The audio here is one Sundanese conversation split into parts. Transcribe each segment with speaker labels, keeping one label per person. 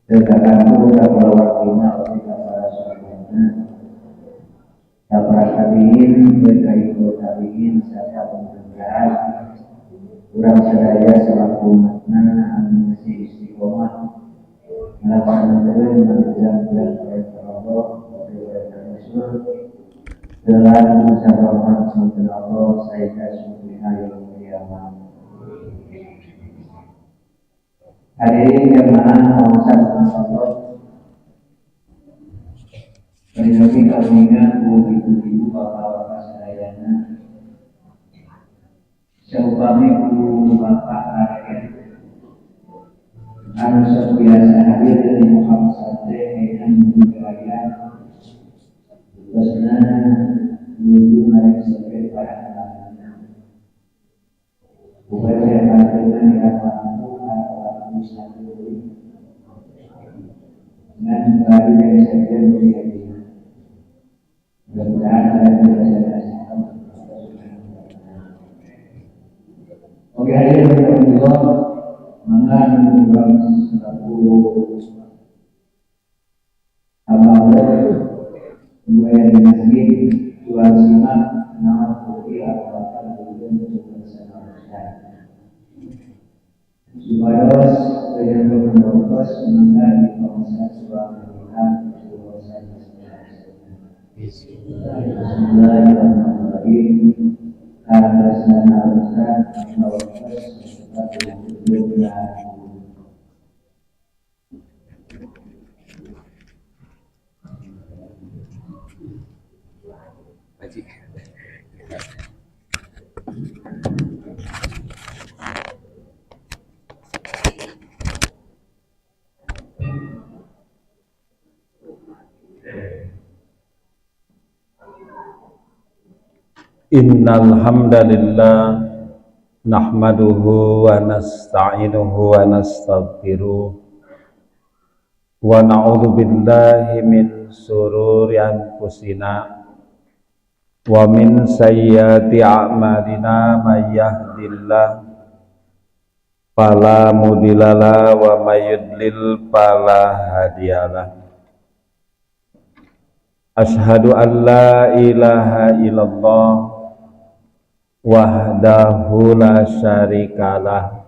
Speaker 1: Teu kakantu ka kulawargina oge ka para sahabatna, ka para tabiin, ka ibu tabiin, serta mudah-mudahan urang sadaya selaku umatna anu masih istiqomah melaksanakan menjalankan perintah Allah dan perintah Rasul dalam rahmat Allah sehingga sampai yaumul kiamat. Hadirin jamaah Allah, peryogi kauninga ku ibu-ibu bapak-bapak sadayana, saupami ku bapak rakyat anu sabiasa hadir di muka sate dengan menuju raya terusna menuju hari sampai para anak-anak bukan saya dengan waktu atau waktu satu dengan baru dari saja mulia. Mudah-mudahan ada biasa. Oke, hadirin Allah, maka menurut selaku hamba Allah mulai di masjid jual simak nama putih atau apa kemudian untuk bersama supados dengan berbentuk maka di kawasan surah Bismillahirrahmanirrahim. Karena
Speaker 2: Innal hamdalillah nahmaduhu wa nasta'inuhu wa nastaghfiruh wa na'udzu billahi min sururi anfusina wa min sayyiati a'malina may yahdihillahu fala mudhillalah wa may yudlil fala hadiyalah. Asyhadu an la ilaha illallah wahdahu la syarikalah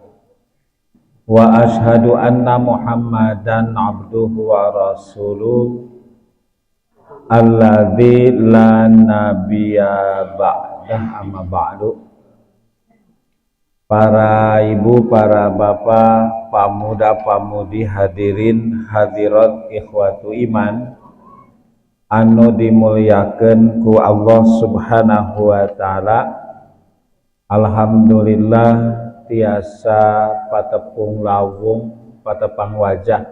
Speaker 2: wa asyhadu anna Muhammadan abduhu wa rasuluh alladzi la nabiyya ba'dah, amma ba'du. Para ibu, para bapak, pamuda-pamudi, hadirin hadirat, ikhwatu iman anu dimuliakeun ku Allah Subhanahu wa taala. Alhamdulillah tiasa patepung lawung patepang wajah.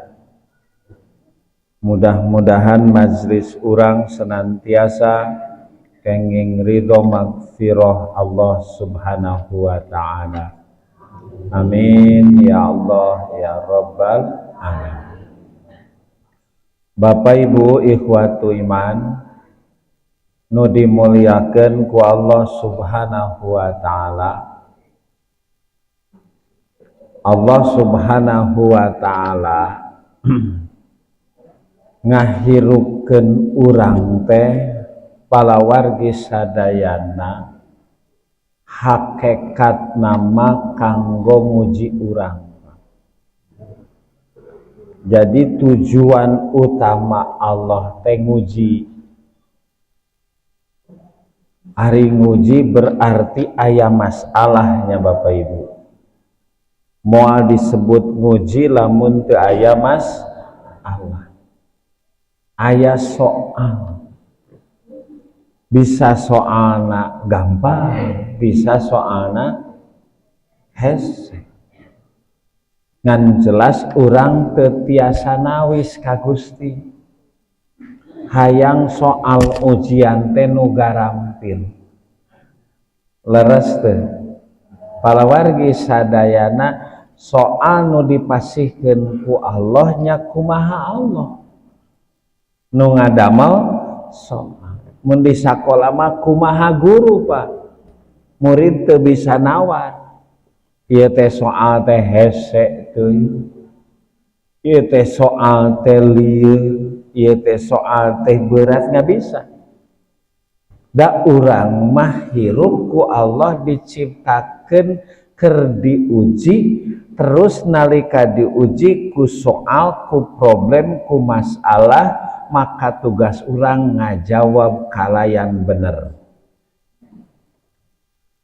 Speaker 2: Mudah-mudahan majlis urang senantiasa kenging ridho magfirah Allah Subhanahu wa taala. Amin ya Allah ya Rabbal alamin. Bapak Ibu ikhwatu iman nu dimuliakeun ku Allah Subhanahu wa taala. Allah Subhanahu wa taala ngahirupkeun urang teh palawargi sadayana hakekat nama kanggo nguji urang. Jadi tujuan utama Allah teh nguji. Ari nguji berarti aya masalahnya Bapak Ibu. Moal disebut nguji lamun teu aya masalah. Aya soal. Bisa soalna gampang, bisa soalna hese. Ngan jelas urang teu tiasa nawis ka Gusti. Hayang soal ujian teh nu garampil. Leres teh. Palawargi sadayana soal nu dipasihkeun ku Allah nya kumaha Allah. Nu ngadamel soal. Mun di sakola mah kumaha guru Pak. Murid teu bisa nawar. Ieu teh soal teh hese teuing. Ieu teh soal teh lieu, ieu teh soal teh berat, nggak bisa. Da urang mah hirup ku Allah diciptakeun keur diuji terus. Nalika diuji ku soal, ku problem, ku masalah, maka tugas urang ngajawab kalayan bener.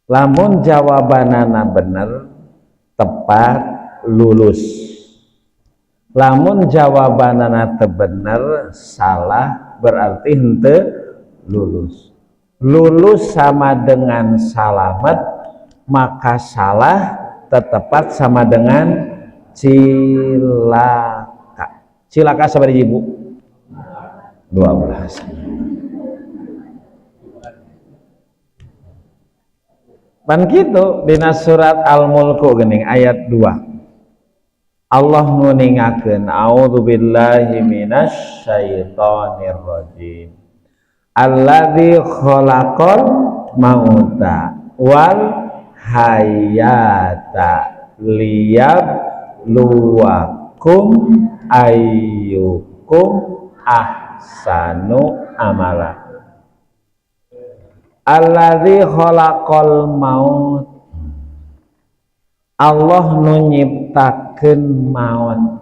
Speaker 2: Lamun jawabanana bener, tepat, lulus. Lamun jawabanana teu bener, salah, berarti henteu lulus. Lulus sama dengan salamet, maka salah tetepat sama dengan cilaka. Cilaka sabaraha, Ibu? 12. Pan kitu dina surat Al-Mulku geuning, ayat 2. Allah nguningakeun, a'udzubillahi minasyaitonir rajim. Alladzi khalaqal mauta wal hayata liyabluwakum ayyukum ahsanu amala. Alladzi khalaqal maut, Allah nu nyiptakeun maut.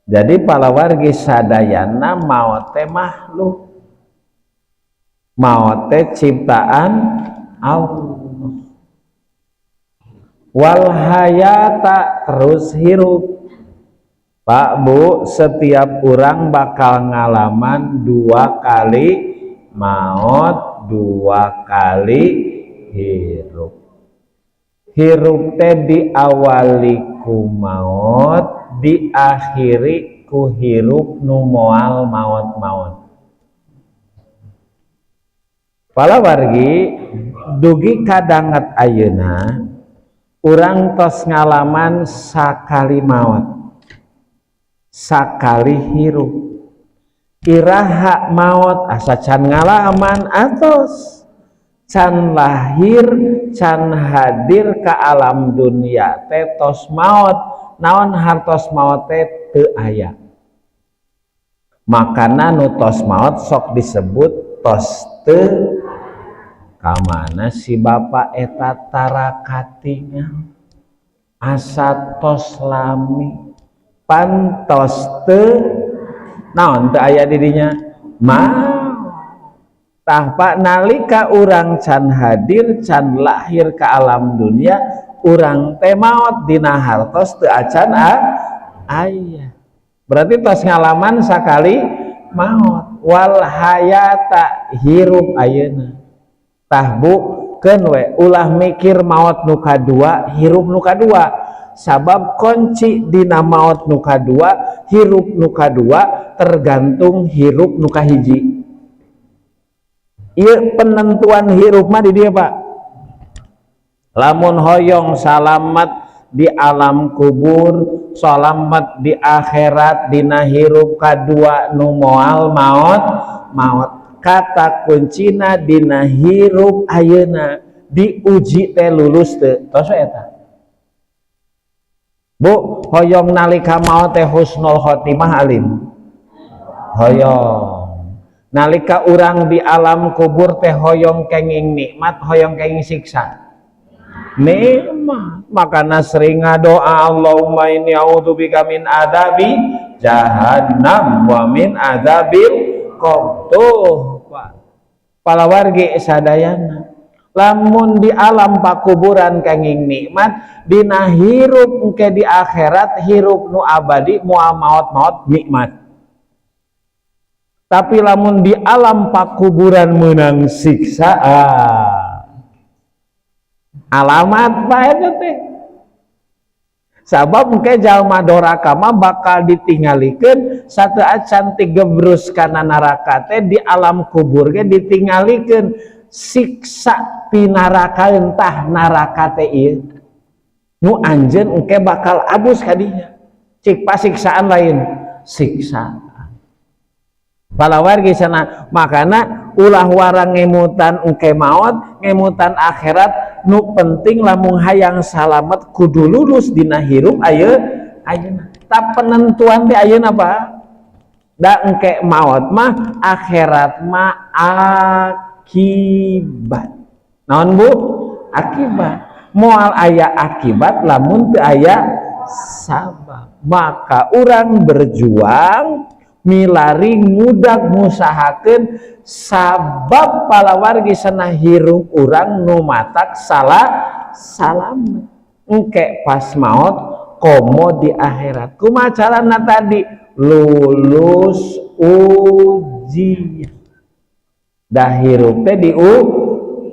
Speaker 2: Jadi palawargi sadayana, maut teh makhluk, maut teh ciptaan Allah. Wal hayata, terus hirup. Pak, Bu, setiap orang bakal ngalaman dua kali maut, dua kali hirup. Hirup teh diawali ku maut, diakhiri ku hirup nu moal maut-maut. Pala wargi, dugi kadanget ayeuna urang tos ngalaman sakali maut, sakali hirup. Iraha maut? Asa can ngalaman atos. Can lahir, can hadir ke alam dunia teh tos maut. Naon hartos maut teh? Teu aya. Makana nu tos maut sok disebut tos teu. Kamana si bapak eta, tara katingal, asa tos lami? Pan tos teu naon, teu aya didinya ma. Tah Pak, nalika urang can hadir, can lahir ke alam dunia, urang teh maot dina hartos teu acan aya. Berarti tos ngalaman sakali maot. Wal hayata, hirup ayeuna. Tah Bu, keun we ulah mikir maot nu kadua, hirup nu kadua, sabab kunci dina maot nu kadua, hirup nu kadua tergantung hirup nu kahiji. Ieu penentuan hirup mah di dieu, Pak. Lamun hoyong salamat di alam kubur, salamat di akhirat dina hirup kadua nu moal maot maot, kata kuncina dina hirup ayeuna diuji teh lulus teu. Tos we eta. Bu, hoyong nalika maot teh husnul khotimah alim? Hoyong. Nalika urang di alam kubur teh hoyong kenging nikmat, hoyong kenging siksa? Nikmat. Makana sering ngadoa, Allahumma inni a'udzubika min adzabi jahannam wa min adzabil qabr. Tuh Pak, palawargi sadayana, lamun di alam pakuburan kenging nikmat, dina hirup engke di akhirat, hirup nu abadi moal maot-maot, nikmat. Tapi lamun di alam pakuburan menang siksa, ah, alamat Pak eta teh. Sabab engke jalma doraka mah bakal ditinggalikeun satu acan tigebrus kana neraka teh, di alam kubur ge ditinggalikeun siksa pinaraka. Entah neraka teh ieu nu anjeun engke bakal abus kadinya. Cik pasiksaan lain siksa. Palawargi sana, makana ulah warang ngemutan engke maot, ngemutan akhirat. Nu penting lamun hayang salamet kudu lulus dina hirup ayeuna. Ayeuna. Ta penentuan teh ayeuna Pak. Da engke maot mah akhirat mah akibat. Naon Bu? Akibat. Moal aya akibat lamun teu aya sabab. Maka urang berjuang milari ngudag ngusahakeun sabab palawargi sanah hirup urang nu matak salah salamet. Engke pas maot komo di akhirat. Kumaha carana tadi? Lulus ujian. Dah hirup teh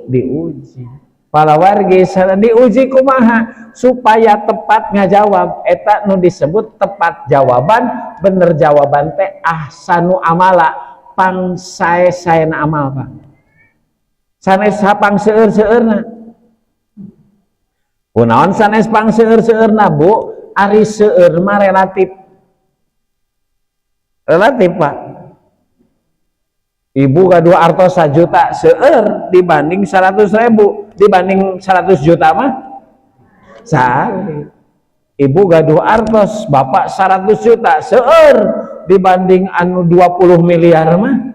Speaker 2: diuji. Palawargi sana diuji kumaha supaya tepat ngajawab. Eta nu disebut tepat jawaban, bener jawaban teh ahsanu amala, pang sae-saena amal Pak. Sanes pang seueur-seueurna. Kunaon sanes pang seueur-seueurna Bu? Ari seueur mah relatif. Relatif Pak. Ibu gaduh artos 1 juta seueur dibanding 100.000, dibanding 100 juta mah saalit. Ibu gaduh artos bapak 100 juta seueur dibanding anu 20 miliar mah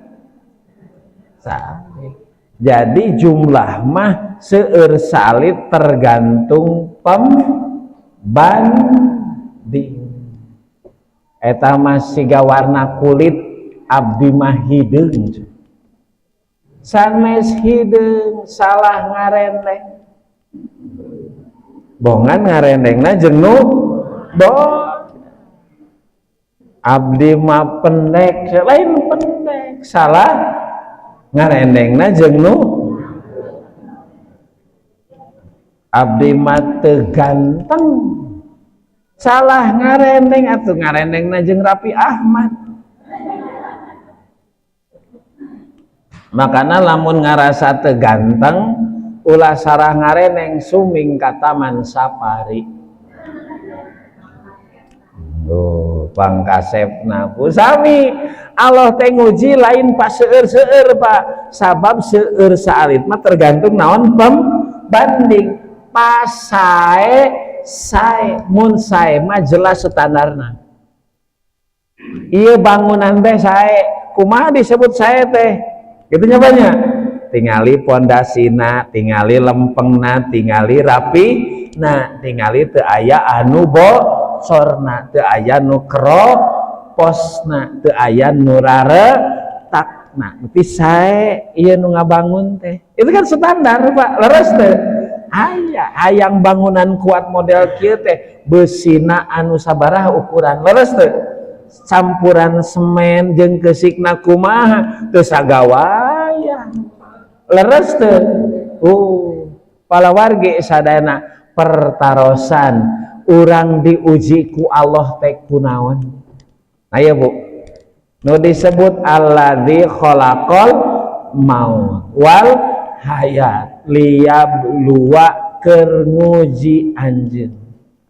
Speaker 2: saalit. Jadi jumlah mah seueur saalit tergantung pembanding. Eta mah siga warna kulit abdi mah hideung. Sanes hideung salah ngarendeng. Bongan ngarendengna jeung nu bon. Abdi mah pendek, lain pendek, salah ngarendengna jeung nu. Abdi mah teu ganteng, salah ngarendeng atuh ngarendengna jeung Raffi Ahmad. Makana lamun ngarasa teu ganteng ulah sarah ngareneng suming ka Taman Safari. Duh, pangkasepna ku sami. Allah teh nguji lain pas seueur-seueur Pak. Sabab seueur saalit mah tergantung naon pembanding. Pas sae sae mun sae mah jelas standarna. Ieu bangunan teh sae, kumaha disebut sae teh? Gitu nya banyak. Tingali pondasina, tingali lempengna, tingali rapi, nah tingali teu aya anu bocorna, teu aya nu keroposna, teu aya nu raretakna. Berarti sae ieu nu ngabangun teh. Itu kan standar Pak, leres teh. Aya hayang bangunan kuat model kieu teh, besina anu sabaraha ukuran, leres teh. Campuran semen jeung keusikna kumaha teu sagawayah. Leres teu? Palawargi sadayana pertarosan urang diuji ku Allah teh kunaon. Ayo Bu, nu disebut alladzi khalaqal maut wal hayat liyabluwa keur nguji anjeun.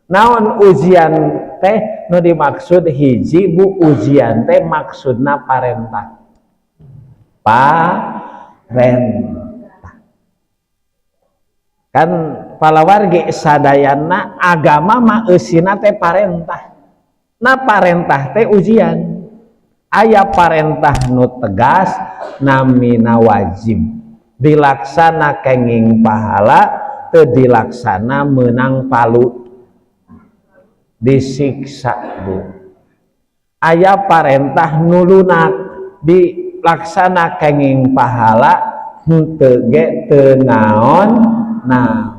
Speaker 2: Naon ujian teh nu dimaksud hiji Bu, ujian teh maksudna parentah. Parentah. Kan palawargi sadayana agama mah eusina teh parentah. Nah parentah teh ujian. Aya parentah nu tegas namina wajib. Dilaksana kenging pahala, teu dilaksana meunang palu. Disiksa Bu. Aya parentah nu lunak dilaksana kenging pahala henteu ge teu naon. Nah,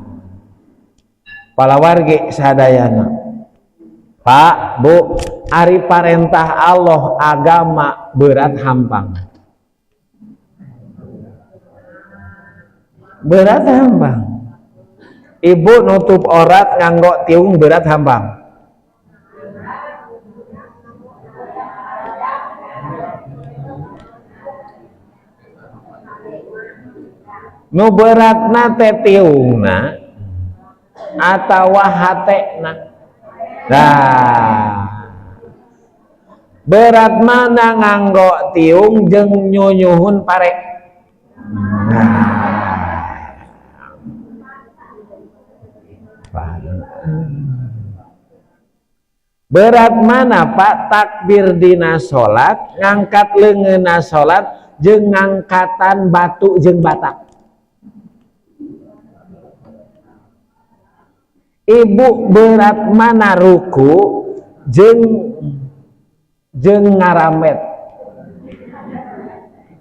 Speaker 2: palawargi sadayana Pak Bu, ari parentah Allah agama berat hampang. Berat hampang. Ibu nutup orat nganggo tiung berat hampang. Nu beratna teh tiungna atawa hatena. Nah, berat mana nganggo tiung jeung nyunyuhun pare. Nah, Berat mana Pak takbir dina salat, ngangkat leungeunna salat jeung ngangkatan batu jeung bata. Ibu berat mana ruku jeung ngaramet.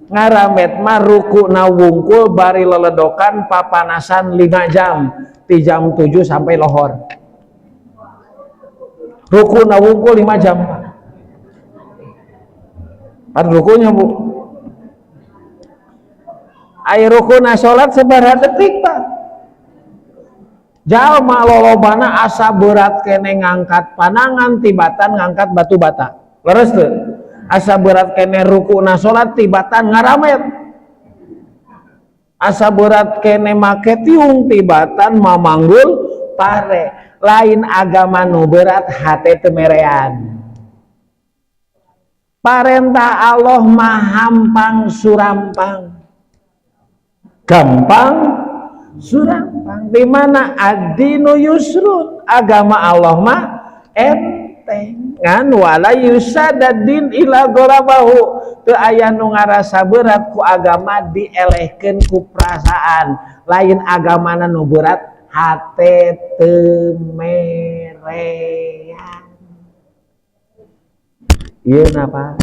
Speaker 2: Ngaramet mah rukuna wungkul bari leledokan papanasan 5 jam, ti jam 7 sampai lohor. Rukuna wungkul 5 jam. Pan rukunya Bu. Ai rukuna salat sabaraha detik Pak? Jalma lolobana asa berat kene ngangkat panangan tibatan ngangkat batu bata. Leres teu? Asa berat kene rukuna salat tibatan ngaramet. Asa berat kene make tiung tibatan mamanggul pare. Lain agama nu berat hate teu merean. Parentah Allah mah hampang surampang. Gampang surampang. Di mana ad-dinu yusrun, agama Allah mah enteng. Ngan wala yusadadin ila ghalabahu, teu aya nu ngarasa berat ku agama dielehkeun ku perasaan. Lain agamana nu berat hate teu merean. Ieu napa?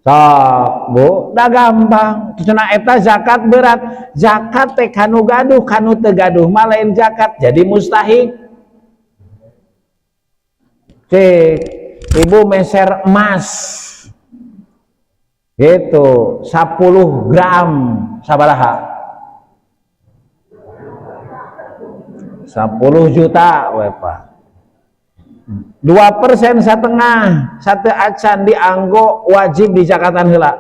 Speaker 2: Sok Bu, dah gampang. Cenah eta zakat berat. Zakat teh kanu gaduh, kanu teu gaduh mah lain zakat, jadi mustahik. Cek, ibu meser emas. Gitu, 10 gram sabaraha? 10 juta we Pak. 2% setengah satu acan dianggo wajib dizakatan heula.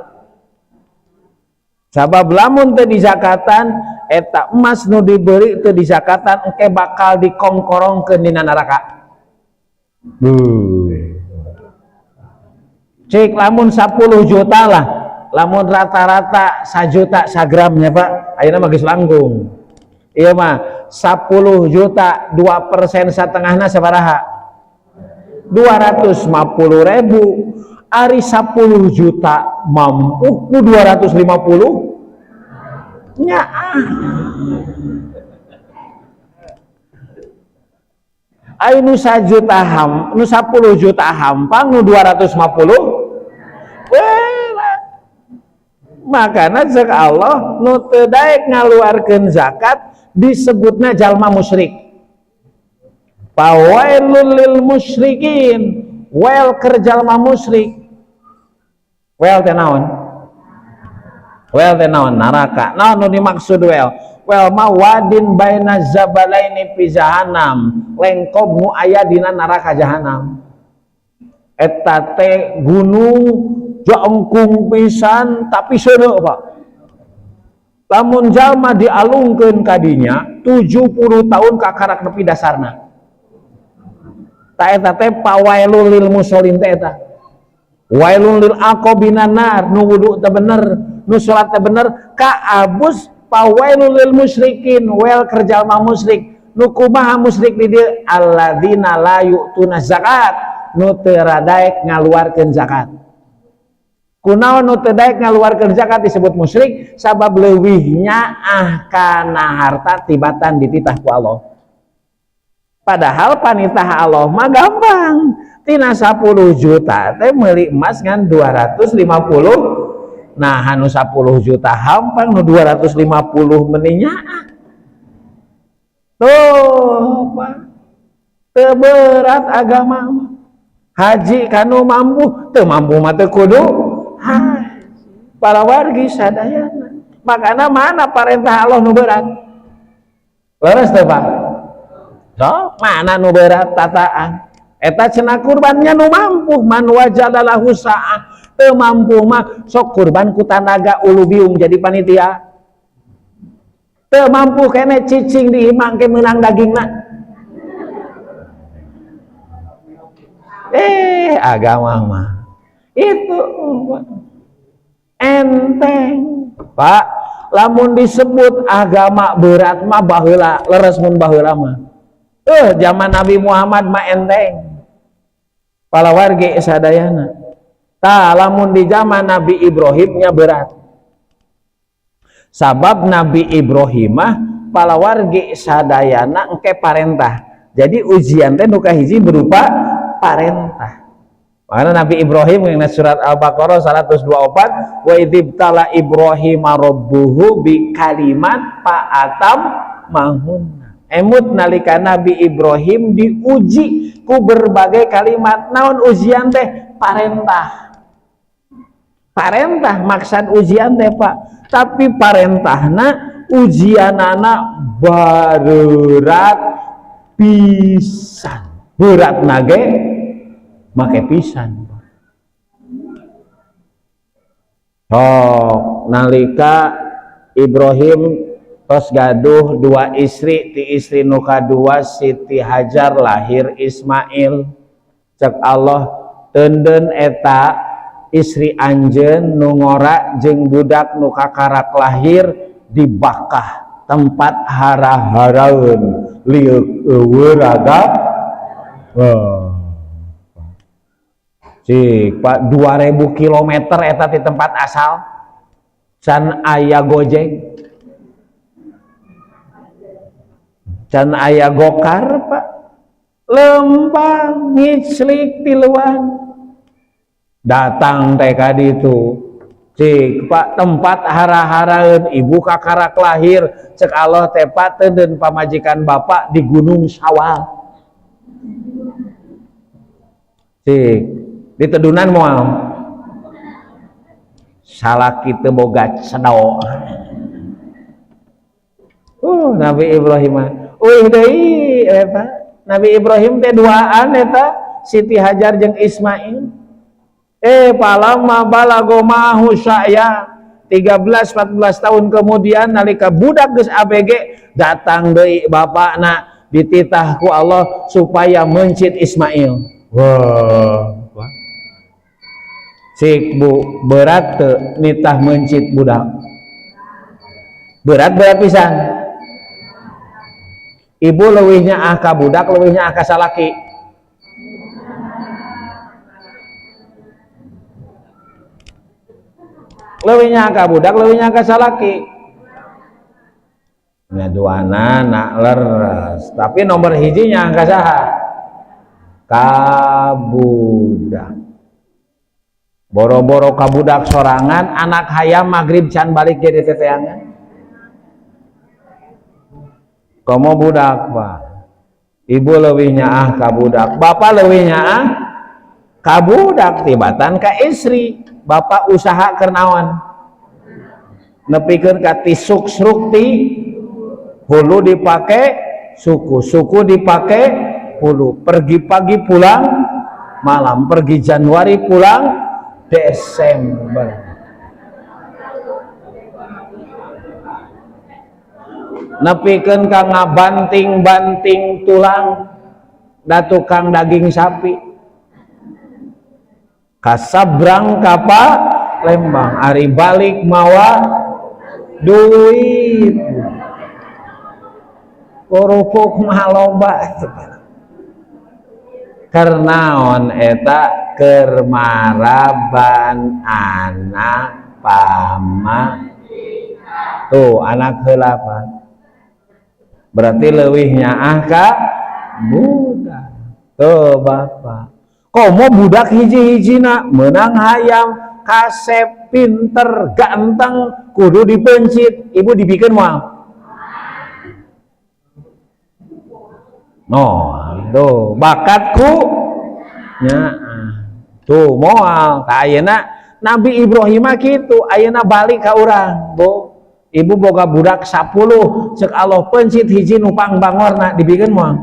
Speaker 2: Sabab lamun teu dizakatan eta emas nu diberi teu dizakatan engke bakal dikongkorongkeun dina neraka. Cik lamun 10 juta lah, lamun rata-rata 1 juta sagramnya Pak, ayeuna mah geus langkung. Ieu mah 10 juta 2% setengahna sabaraha? 250.000. Ari 10 juta mampu ku 250 nyaah. Ai nu 1 juta ham, nu 10 juta hampang nu 250. Weh, makana cek Allah nu teu daek ngaluarkeun zakat disebutna jalma musyrik. Fawailul lil musyrikin, wel keur jalma musyrik. Wel teh naon? Wel teh naon? Neraka. Naon nu dimaksud wel? Wel ma wadin baina zabalaini fi jahannam, lengkob nu aya dina neraka jahanam. Eta teh gunung jangkung pisan tapi seuneu Pak. Lamun jalma dialungkeun ka dinya 70 tahun kakarak nepi dasarna. Ta eta teh pawailul lil musallin teh eta. Wailul lil aqabina nar, nu wudu teh bener, nu salat teh bener, kaabus pawailul lil musyrikin, wel keur jalma musyrik. Nu kumaha musyrik di dieu? Alladzina la yu'tuna zakat, nu teu radaek ngaluarkeun zakat. Kunaon nu teu daek ngaluarkeun zakat disebut musyrik? Sabab leuwih nyaah kana harta tibatan dititah ku Allah. Padahal panitah Allah mah gampang. Tina 10 juta teh meuli emas ngan 250. Nah, anu 10 juta hampang nu 250 meni nyaah. Tuh, Pak. Teu berat agama mah. Haji kanu mampu, teu mampu mah teu kudu haji. Para wargi sadayana. Makana mana parentah Allah nu berat? Leres teu, Pak? So, mana nu berat tataan? Eta cenah kurbannya nu mampu, man wajadalahu sa'ah. Teu mampu mah sok kurban ku tanaga ulu biung jadi panitia. Teu mampu kene cicing di imah ke meunang dagingna. Agama mah itu enteng, Pak. Lamun disebut agama berat mah baheula, leres mun baheula mah. Zaman Nabi Muhammad mah enteng. Palawargi sadayana. Tah lamun di zaman Nabi Ibrahimnya berat. Sabab Nabi Ibrahim mah palawargi sadayana engke parentah. Jadi ujian teh nu kahiji berupa parentah. Makanya Nabi Ibrahim yang surat Al-Baqarah 124 wa idzibtala Ibrahim rabbuhu bi kalimat fa'atam mahunna. Emut nalika Nabi Ibrahim diuji ku berbagai kalimat. Naon ujian teh? Parentah. Parentah maksad ujian teh Pak. Tapi parentahna ujianana berat pisan. Berat nage make pisan. Oh, nalika Ibrahim tos gaduh dua istri, ti istri nu kadua Siti Hajar lahir Ismail. Cek Allah teunden eta istri anjeun nu ngora jeung budak nu kakarak lahir di Bakah, tempat hara-haraeun liuk eueuh ragam. Cik, Pak, 2000 kilometer eta di tempat asal. Can aya Gojek. Can aya Gokar, Pak. Lempang ngiclik tiluan. Datang teh ka ditu. Cik, Pak, tempat hara-haraeun ibu kakarak lahir. Cek Allah teh Pak teudeun pamajikan bapak di Gunung Sawal. Cik, ditedunan moal. Salaki teu boga cedo. Nabi Ibrahim. Uih deui eta. Nabi Ibrahim teh duaan eta Siti Hajar jeung Ismail. Palama balago mahu sya'ya 13-14 tahun kemudian nalika budak geus ABG datang deui bapakna dititah ku Allah supaya mencit Ismail. Wah. Cik bu, berat teu nitah mencit budak? Berat-berat pisan. Ibu leuwihnya ah ka budak, leuwihnya ah ka salaki. Leuwihnya ah ka budak, leuwihnya ah ka salaki. Nya duana nak leres, tapi nomor hijinya ka saha? Ka budak. Boro-boro ka budak sorangan, anak hayam maghrib can balik jadi teteangan. Komo budak Pak, ibu leuwihnya ah ka budak, bapak leuwihnya ah ka budak, tibatan ka istri, bapak usaha kernawan, nepikeun ka tisuk srukti, hulu dipake suku, suku dipake hulu, pergi pagi pulang malam, pergi Januari pulang Desember. Nepikeun ka ngabanting-banting tulang da tukang daging sapi kasabrang ka Palembang ari balik mawa duit korupuk mah loba kernaon eta keur maraban anak pama tuh anak heula Pak. Berarti leuwihnya ah ka budak. Tuh bapak. Komo budak hiji-hijina menang hayam, kasep, pinter, ganteng, kudu dipencit. Ibu dibikeun moal? No, tuh bakatku nya tuh moal. Tah ayeuna Nabi Ibrahim mah kitu, ayeuna balik ka urang, Bu. Ibu boga budak 10, cek Allah pencit hiji nu pangbangorna dibikeun moal?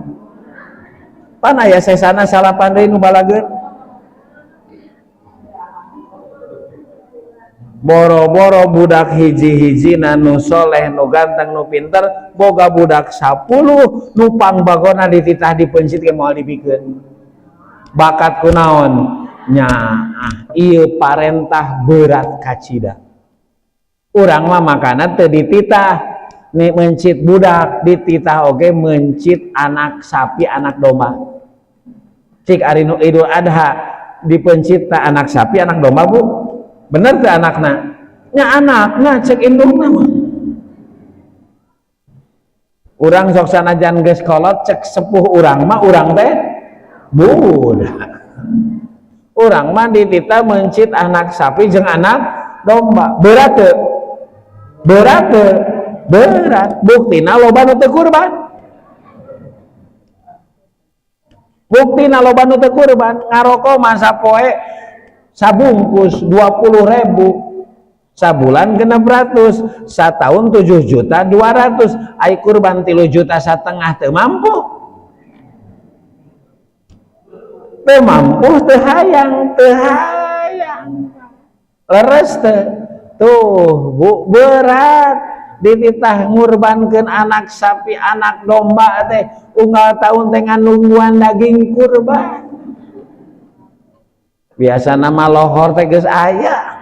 Speaker 2: Pan aya sesana salapan deui nu balageun. Boro-boro budak hiji-hijina nu soleh, nu ganteng, nu pinter, boga budak 10 nu pangbagorna dititah dipencit ge moal dibikeun. Bakat kunaon? Nyaah, ieu parentah berat kacida. Urang mah makanan teu dititah, Mencit budak dititah oge mencit anak sapi anak domba. Cik ari nu Idul Adha dipencit ta anak sapi anak domba bu? Bener teu anakna? Nya anakna cek indungna mah. Urang sok sanajan geus kolot cek sepuh urang mah urang teh budak. Urang mah dititah mencit anak sapi jeung anak domba. Berat teu? Berat teu? Berat. Buktina loba nu teu kurban. Buktina loba nu teu kurban, ngaroko masa poe sabungkus 20.000, sabulan 600, satahun 7.200.000, ai kurban 3,5 juta teu mampu. Teu mampu teu hayang, teu hayang. Leres teu? Tuh, Bu, berat. Dititah ngurbankeun anak sapi anak domba teh unggal tahun teh nungguan daging kurban. Biasana mah lohor teh geus aya.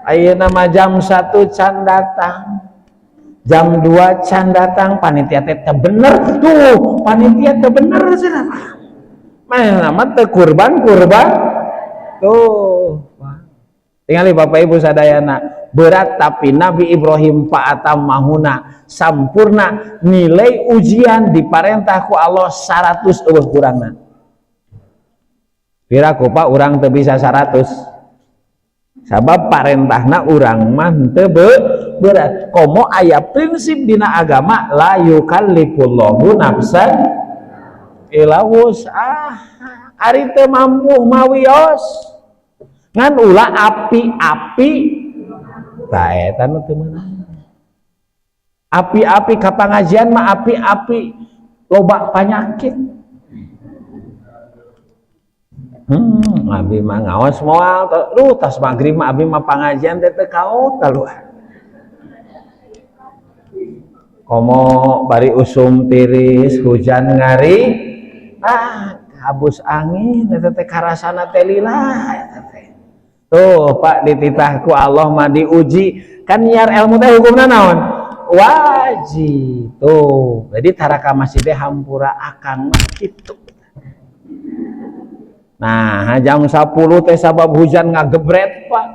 Speaker 2: Ayeuna mah jam 1 can datang, jam 2 can datang, panitia teh teu bener tuh, panitia teu bener cenah. Mana mah teu kurban-kurban tuh. Tingali Bapak Ibu sadayana. Berat tapi Nabi Ibrahim fa'atam mahuna sampurna nilai ujian diparentah ku Allah 100 eueuh kurangna. Piraku Pak urang teu bisa 100. Sabab parentahna urang mah teu berat. Komo aya prinsip dina agama la yukallifullahu nafsan illa wus'aha. Ari teu mampu mawios. Ngan ulah api-api tah eta nu teu meunang. Api-api ka pangajian mah api-api loba panyakit. Abi mah ngaos moal, duh tas magrib mah abi mah pangajian teh teu kaot kaluar. Komo bari usum tiris hujan ngari, habus angin eta teh karasana teh lila eta teh. Tuh Pak dititah ku Allah mah diuji kan nyiar ilmu teh hukumna naon? Wajib. Tuh, jadi taraka masjid teh hampura akang mah kitu. Nah, jam 10 teh sabab hujan ngagebret Pak.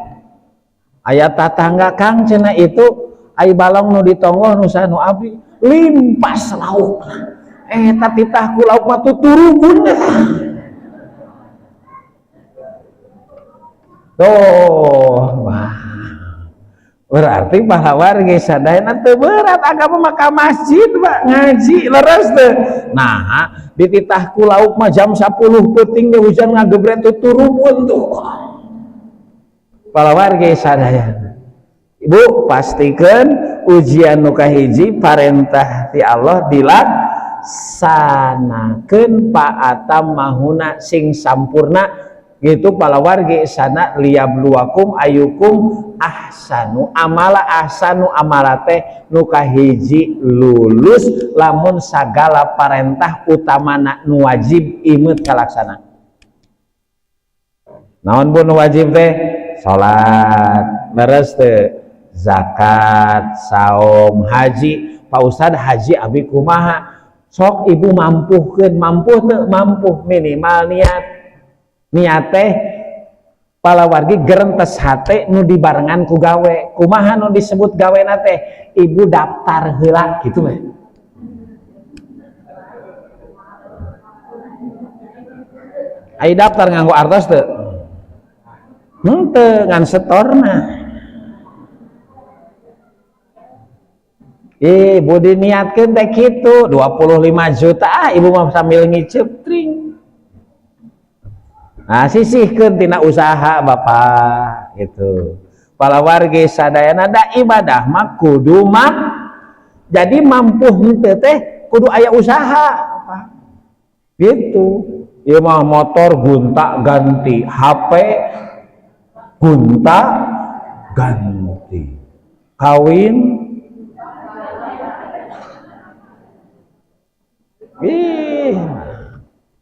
Speaker 2: Aya tatangga Kang cenah itu ai balong nu ditonggoh nu sanu abi limpas lauk. Eta titah ku lauk mah tuturubun eta. Tuh, wah. Berarti pahlawan geus sadayana teu berat agama mah ka masjid Pak ngaji leres teu. Nah, dititah ku lauk mah jam 10 peuting ge hujan ngagebret tuturubun tuh. Pahlawan geus sadayana. Ibu pastikeun ujian nu kahiji parentah ti Allah dilaksanakeun pa'atam mahuna sing sampurna. Gitu palawargi sana liyabluwakum ayukum ahsanu amala. Ahsanu amala teh nu kahiji lulus lamun sagala parentah utamana nu wajib imeut kalaksana. Naon pun nu wajib teh? Salat, leres teh, zakat, saum, haji. Pak Ustad haji abi kumaha? Sok ibu mampuhkeun, mampu teu? Mampu minimal niat. Niat teh palawargi gerentes hate nu dibarengan ku gawe. Kumaha nu disebut gawena teh? Ibu daftar heula gitu mah. Ai daftar nganggo artos teu? Henteu, ngan setorna. Ibu diniatkeun teh kitu 25 juta, ibu mah sambil ngiceup tring. Nah, sisihkeun tina usaha Bapak gitu. Palawargi sadayana da ibadah mah kudu mah jadi mampu henteu teh kudu aya usaha Pak. Gitu. Ieu mah motor gonta ganti, HP gonta ganti. Kawin ih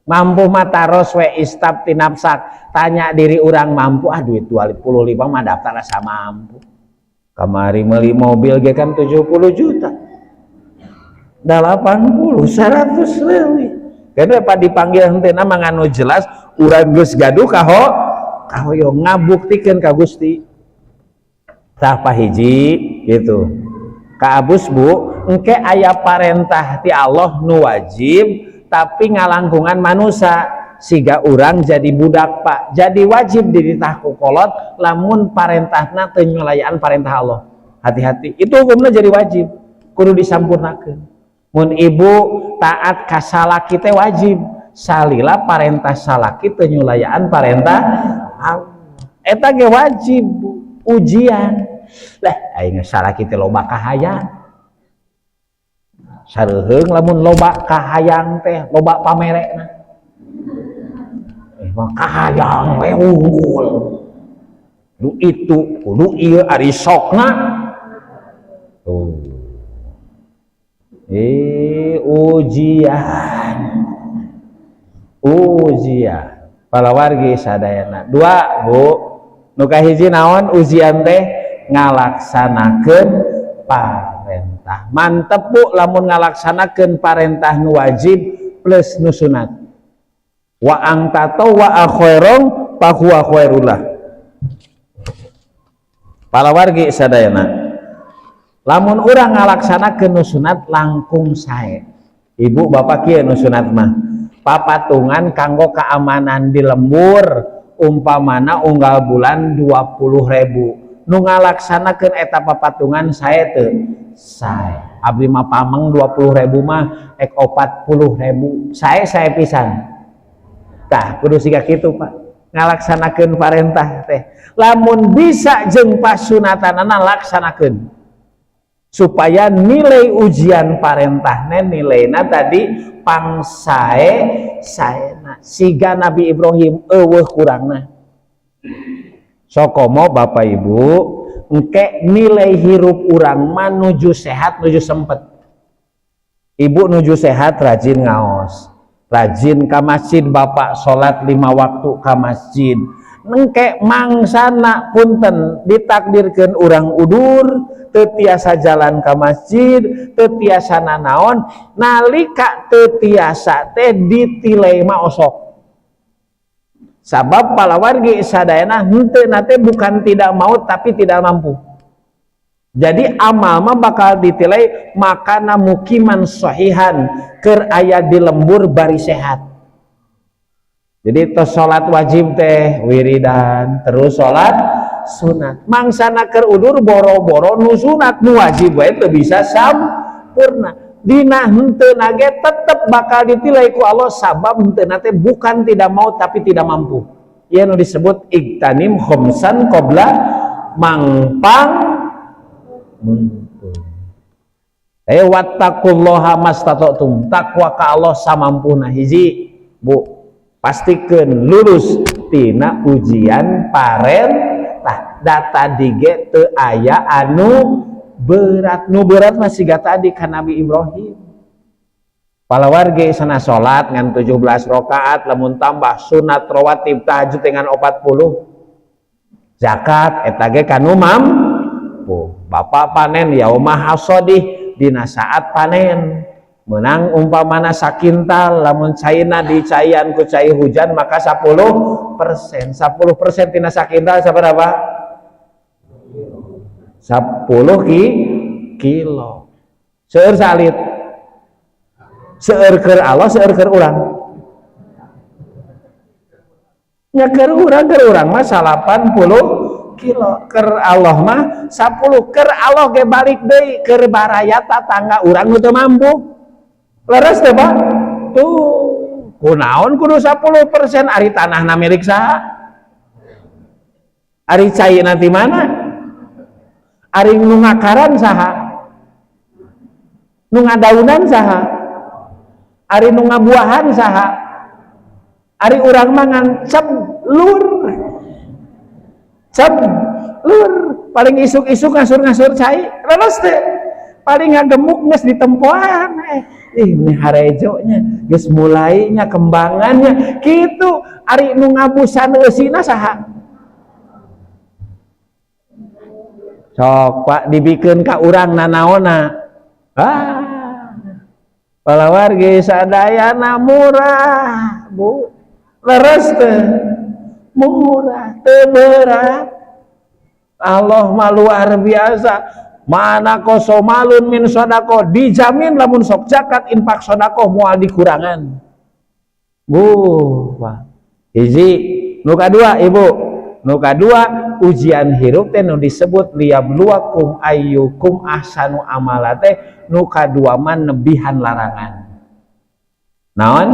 Speaker 2: mampu mataros we istab tinapsak. Tanya diri orang mampu, ah duit 25 mah daftar asa mampu. Kamari meuli mobil ge kan 70 juta. 80, 100 leuwih. Kenapa Pak dipanggil henteu mah nganu jelas urang geus gaduh kahoyong ngabuktikeun ka Gusti. Tah pahiji gitu. Ka Abus Bu, engke aya parentah ti Allah nu wajib tapi ngalangkungan manusia siga urang jadi budak Pak. Jadi wajib dititah ku kolot lamun parentahna teu nyulayaan parentah Allah. Hati-hati, itu hukumnya jadi wajib, kudu disampurnakeun. Mun ibu taat ka salaki teh wajib, salila parentah salaki teu nyulayaan parentah Allah. Eta ge wajib ujian. Lah aing salaki teh loba kahayang. Sareuheung lamun loba kahayang teh loba pamerekna. Mah kahayang we unggul. Nu itu kudu ieu ari sokna. Tuh. Ujian. Ujian. Palawargi sadayana. Dua, Bu. Nu kahiji naon ujian teh ngalaksanakeun parentah. Mantep Bu lamun ngalaksanakeun parentah nu wajib plus nu sunat. Wa ang tatawwa khairon fa huwa khairullah. Palawargi sadayana. Lamun urang ngalaksanakeun nu sunat langkung sae. Ibu bapak kieu nu sunat mah. Papatungan kanggo keamanan di lembur umpamana unggal bulan 20.000. Nu ngalaksanakeun eta papatungan sae teu? Sae. Abdi mah pameng 20.000 mah ek 40.000. Sae sae pisan. Tah kudu siga kitu Pak. Ngalaksanakeun parentah teh. Lamun bisa jeung pasunatanana laksanakeun. Supaya nilai ujian parentahna nilaina tadi pangsae saena. Siga Nabi Ibrahim eueuh kurangna. Sokomo Bapak Ibu, engke nilai hirup urang mah nuju sehat nuju sempet. Ibu nuju sehat rajin ngaos, rajin ka masjid, bapak salat 5 waktu ka masjid. Engke mangsana punten ditakdirkeun urang udur, teu tiasa jalan ka masjid, teu tiasa nanaon, nalika teu tiasa teh ditilai mah osok. Sabab palawargi sadayana henteu nate bukan tidak mau tapi tidak mampu. Jadi amal mah bakal ditilai makana mukiman sahihan keur aya di lembur bari sehat. Jadi tos salat wajib teh wiridan, terus salat sunat. Mangsana keur udur boro-boro nu sunat nu wajib wae teu bisa sampurna. Dina henteu nage tetep bakal ditilai ku Allah sabab henteu nate bukan tidak mau tapi tidak mampu. Ieu nu disebut igtanim khamsan qabla mangpang mengko. Wattaqullaha mastata'tum. Takwa ka Allah samampuna hiji, Bu. Pastikeun lulus tina ujian parentah. Data dige teu aya anu berat. Nu berat mah siga tadi ka Nabi Ibrahim. Palawargi sana salat ngan 17 rakaat lamun tambah sunat rawatib tahajud dengan 40. Zakat eta ge kanu mampu. Bapak panen yauma hasadih dina saat panen. Menang umpamana sakintal lamun caina dicaian ku cai hujan maka 10%. 10% tina sakintal sabaraha? 10 kilo. Seueur salit. Seueur keur Allah, seueur keur urang. Nya keur urang mah 80 kilo. Keur Allah mah 10. Keur Allah ge balik deui keur baraya tatangga urang nu teu mampu. Leres teh Pak? Tuh, kunaon kudu 10% ari tanahna milik saha? Ari caina ti mana? Ari nu ngakaran saha? Nu ngadaunan saha? Ari nu ngabuahan saha? Ari urang mah ngan ceblur. Ceblur, paling isuk-isuk ngasur-ngasur cai, leres teh. Paling ngagemuk geus ditempoan ini harejonya geus mulainya kembangannya kitu. Ari nu ngabusan eusina saha? Sok Pak dibikeun ka urang nanaonna. Ah. Palawargi sadayana murah, Bu. Leres teh. Murah, teu berat. Allah mah luar biasa. Mana kosomalun min sodako, dijamin lamun sok zakat infak sodako moal dikurangan. Bu, Pak. Hiji, nu kadua Ibu. Nu kadua ujian hirup teh nu disebut liyabluwakum ayyukum ahsanu amala teh nu kadua mah nebihan larangan. Naon?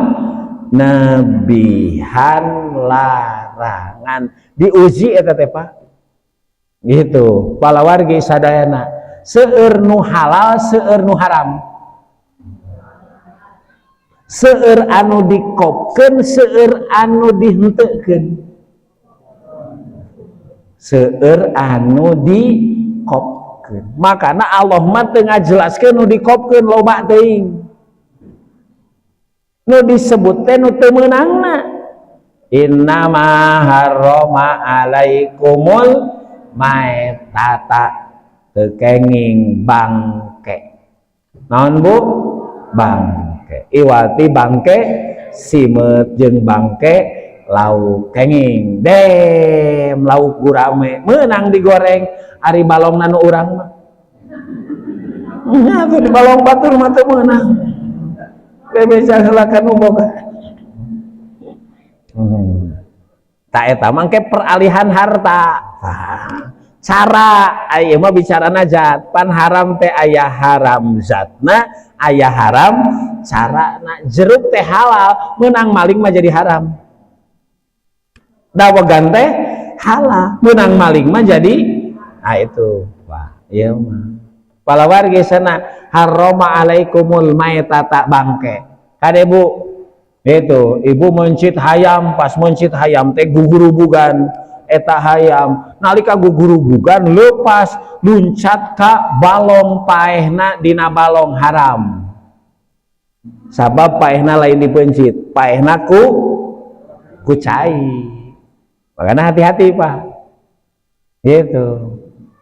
Speaker 2: Nebihan larangan. Diuji eta teh Pak. Gitu. Palawargi sadayana seueur nu halal, seueur nu haram. Seueur anu dikopkeun, seueur anu dihenteukeun. Seueur anu dikopkeun. Makana Allah mah teu ngajelaskeun nu dikopkeun loba teuing. Nu disebut teh nu teu meunangna. Innama harrama alaikumul maitata, teu kenging bangke. Naon Bu? Bangke. Iwati bangke simeut jeung bangke lauk kenging. Dem lauk gurame meunang digoreng, ari balongna nu urang mah. Nya tuh di balong batur mah teu meunang. Bebeja heula ka nu boga. Tak eta mangke peralihan harta. Nah, cara aya mah bicarana zat, pan haram teh aya haram zatna, aya haram carana. Jeruk teh halal, meunang maling mah jadi haram. Dawegan teh halal, meunang maling mah jadi, nah itu. Wah, ieu mah. Palawargi sana harrama alaikumul maitata, bangke. Kade Bu, itu ibu mencit hayam, pas mencit hayam teh gugurubugan eta hayam, nalika gugurubugan lepas luncat ka balong, paehna dina balong haram. Sabab paehna lain dipencit, paehna ku cai. Makanya hati-hati Pak. Gitu.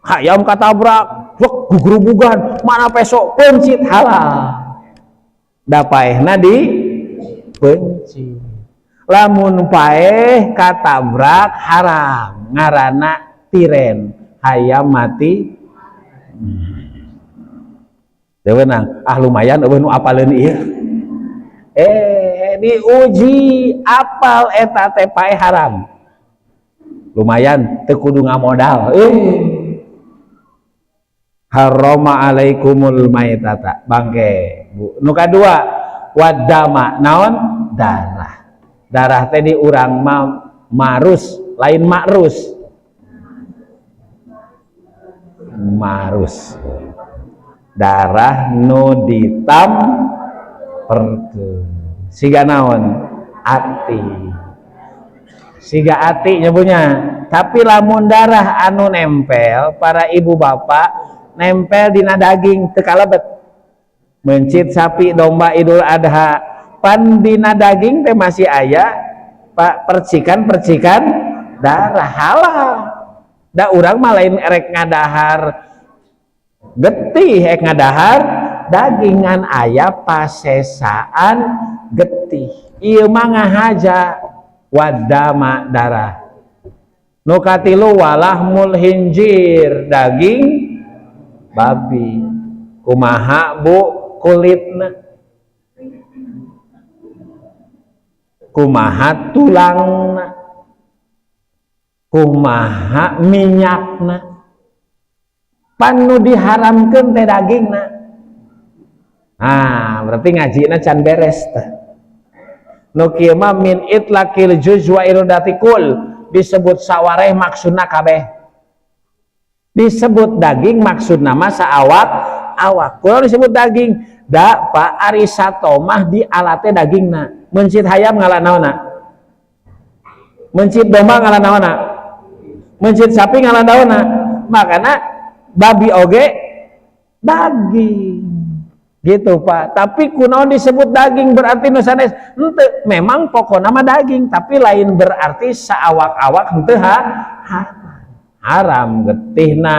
Speaker 2: Hayam katabrak, wek gugurubugan, mana pesok pencit halal. Da paehna di pencit. Lamun paeh katabrak haram, ngaranna tiren, hayam mati. Teu meunang, ah lumayan eueuh nu apaleun ieu. Diuji apal eta teh paeh haram. Lumayan teu kudu ngamodal. Harrama alaikumul maitata, bangke Bu. Nu kadua wadama, naon? Darah. Darah teh di urang mah marus, lain makrus. Marus. Darah nu ditamperkeun. Siga naon? Ati. Siga ati nyebunya. Tapi lamun darah anu nempel, para ibu bapak nempel dina daging teu kalebet. Mencit sapi domba Idul Adha, pan dina daging teh masih aya Pak percikan-percikan darah, halal. Da urang mah lain erek ngadahar getih, erek ngadahar dagingan, aya pasesaan getih. Ieu mah ngahaja wadama darah. Nu katilu walahmul hinjir, daging babi. Kumaha Bu kulitna? Kumaha tulangna? Kumaha minyakna? Pan nu diharamkeun teh dagingna. Ah, berarti ngajina can beres teh. Nu kieu mah min itlaqil juz wa iradatikul, disebut sawareh maksudna kabeh. Disebut daging maksudna mah saawak awak. Kalau disebut daging, da Pak ari sato mah di alate dagingna. Mencit hayam ngalah naonna? Mencit domba ngalah naonna? Mencit sapi ngalah naonna? Makana babi oge daging. Gitu Pak. Tapi kunaon disebut daging berarti nu sanes? Henteu, memang pokona mah daging, tapi lain berarti saawak-awak henteu ha. Haram getihna,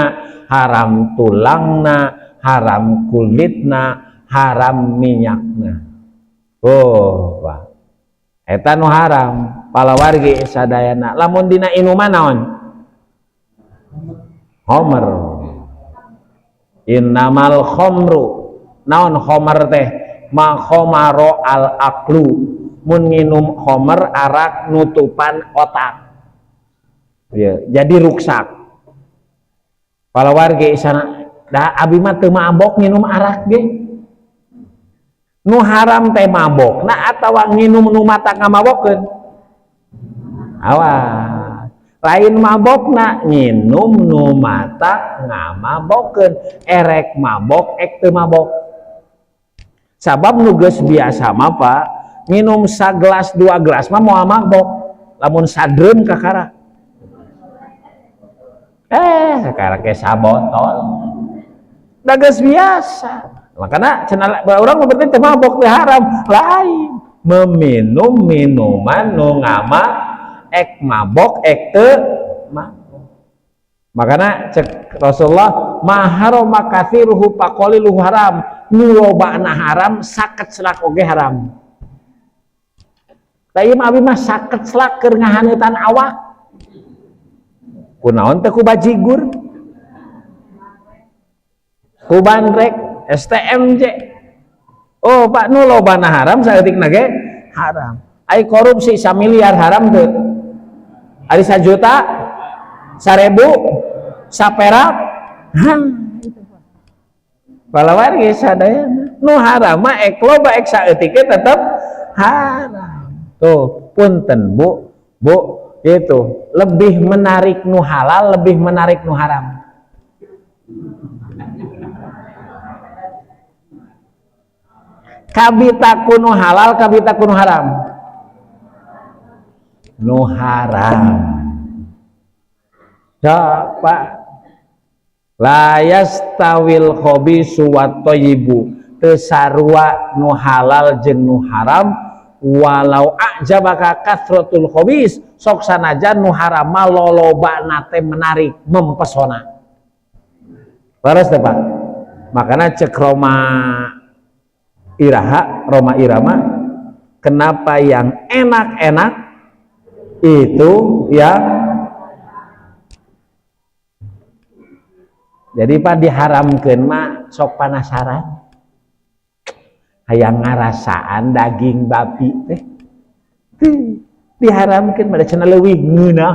Speaker 2: haram tulangna, haram kulitna, haram minyakna. Oh, Pak. Eta nu haram palawargi sadayana. Lamun dina inuman naon? Homer. Innamal khomru. Naon khomer teh? Ma khomaro al aqlu. Mun nginum khomer arak nutupan otak. Ya, jadi ruksak. Palawargi sana da abi mah teu mabok nginum arak ge. Nu haram teh mabokna atawa nginum nu mata ngamabokeun? Awas. Lain mabokna, nginum nu mata ngamabokeun. Erek mabok ek teu mabok. Sabab nu geus biasa mah Pak, nginum sagelas dua gelas mah moal mabok. Lamun sadreum kakara. Kakara ke sabotol. Da geus biasa. Makanya cenah orang berarti teu mabok teh haram. Lain meminum minuman nu ngama ek mabok ek teu mabok. Makanya cek Rasulullah ma harama katsiruhu faqaliluhu haram. Nu lobana haram saket selak oge haram. Tah ieu mah abi mah saket selak keur ngahaneutan awak. Kunaon teh ku bajigur? Ku bandrek STMJ. Oh Pak, nu lobana haram saeutikna ge haram. Ai korupsi samiliar haram teu? Ari sajuta, sarebu, saperak, hah itu Pak. Palawargi sadayana nu haram mah ek loba ek saeutik ge tetep haram. Tuh, punten Bu, Bu, itu lebih menarik nu halal, lebih menarik nu haram. Kabita kunu halal, kabita kunu haram. Nu haram. Sok Pak. La yastawil khabisu wat thayyibu. Teu sarua nu halal jeung nu haram walau a'jabaka katsratul khabis. Sok sanajan nu haram mah lolobana teh menarik, mempesona. Leres teh Pak. Makana cek Roma Iraha, Roma Irama, kenapa yang enak-enak itu ya? Jadi Pak diharamkeun mah sok panasaran. Hayang ngarasaan daging babi teh. Diharamkeun mah cenah leuwih ngeunah.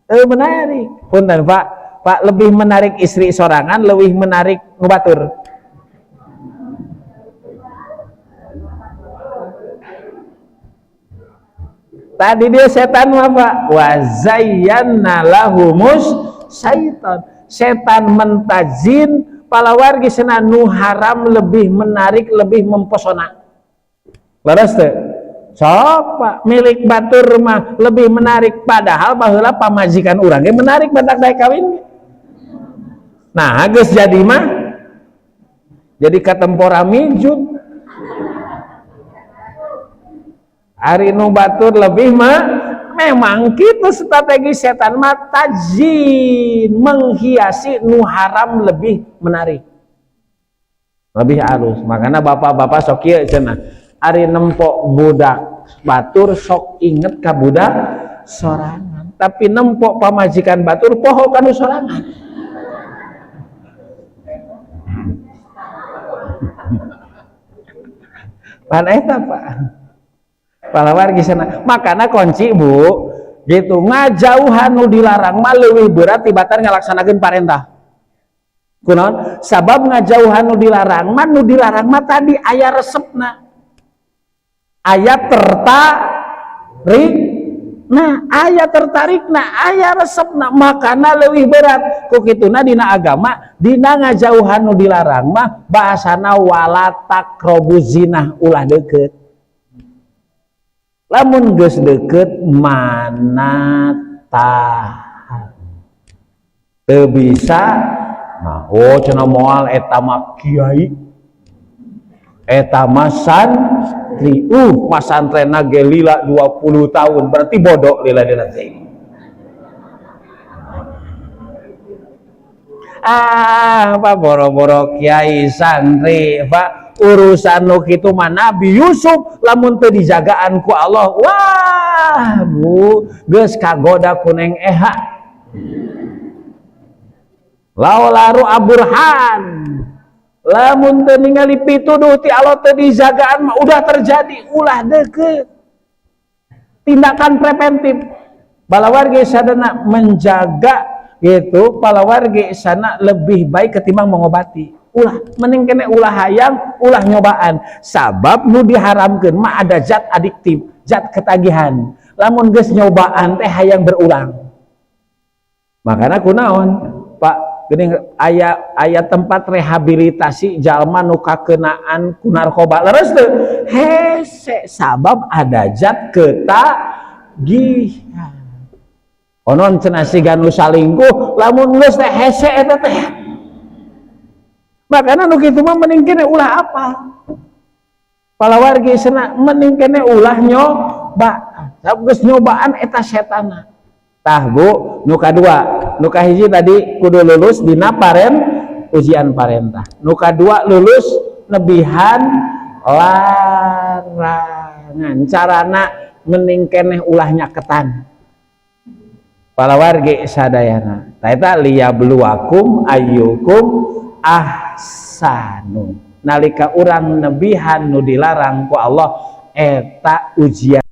Speaker 2: Menarik. Punten Pak, Pak lebih menarik istri sorangan, lebih menarik nu batur. Tadi dia setan mah Pak, wa zayyana lahumus syaitan. Setan mentazin palawargi cenah nu haram lebih menarik, lebih mempesona. Leres teu? Sok Pak, milik batur mah lebih menarik padahal baheula pamajikan urang ge menarik badak daek kawin. Nah, geus jadi mah jadi katempora mijut. Ari nu batur lebih mah memang kitu strategi setan mah tajin menghiasi nu haram lebih menarik. Lebih halus. Makanya bapak-bapak sok ieu cenah. Ari nempok budak batur sok inget ka budak sorangan. Tapi nempok pamajikan batur poho ka nu sorangan. Pan eta Pak. Palawargi sana. Makana kunci Bu, gitu ngajauhan nu dilarang mah leuwih berat tibatan ngalaksanakeun parentah. Kunaon? Sabab ngajauhan nu dilarang mah nu dilarang mah tadi aya resepna. Aya tertarik. Nah, aya tertarikna, aya resepna, makana leuwih berat. Ku kituna dina agama, dina ngajauhan nu dilarang mah bahasana wala taqrabu zinah, ulah deukeut. Lamun geus deukeut mana tahan. Teu bisa mah oh cenah moal eta mah kiai. Eta mah santri. Masantrenna ge lila 20 tahun, berarti bodoh lila-lila teh. Ah, Pak, boro-boro kiai, santri, Pak, urusan nu kitu mah Nabi Yusuf lamun teu dijagaan ku Allah, wah, Bu, geus kagoda ku Neng Eha. Laula ru'a burhan, lamun teu ningali pituduh ti Allah, teu dijagaan mah udah terjadi. Ulah deket, tindakan preventif, balawargi sadana, menjaga gitu, palawargi sana, lebih baik ketimbang mengobati. Ulah, mending keneh ulah hayang, ulah nyobaan, sabab nu diharamkeun mah ada zat adiktif, zat ketagihan. Lamun geus nyobaan teh hayang berulang. Makanya kunaon, Pak, geuning aya aya tempat rehabilitasi jalma nu kakenaan ku narkoba, leres teu? Hese, sabab ada zat ketagihan. Konon cenah siga nu salingkuh, lamun geus teh hese eta teh. Makanya nu kitu mah mending keneh ulah apa, palawargi sana, mending keneh ulah nyoba, sabab geus nyobaan eta setana. Tah, Bu, nu kadua, nu kahiji tadi kudu lulus dina ujian parentah, nu kadua lulus nebihan larangan, carana mending keneh ulah nyaketan, palawargi sadayana. Tah, eta liyabluwakum ayyukum ahsanu. Nalika urang nebihan nu dilarang ku Allah, eta ujian.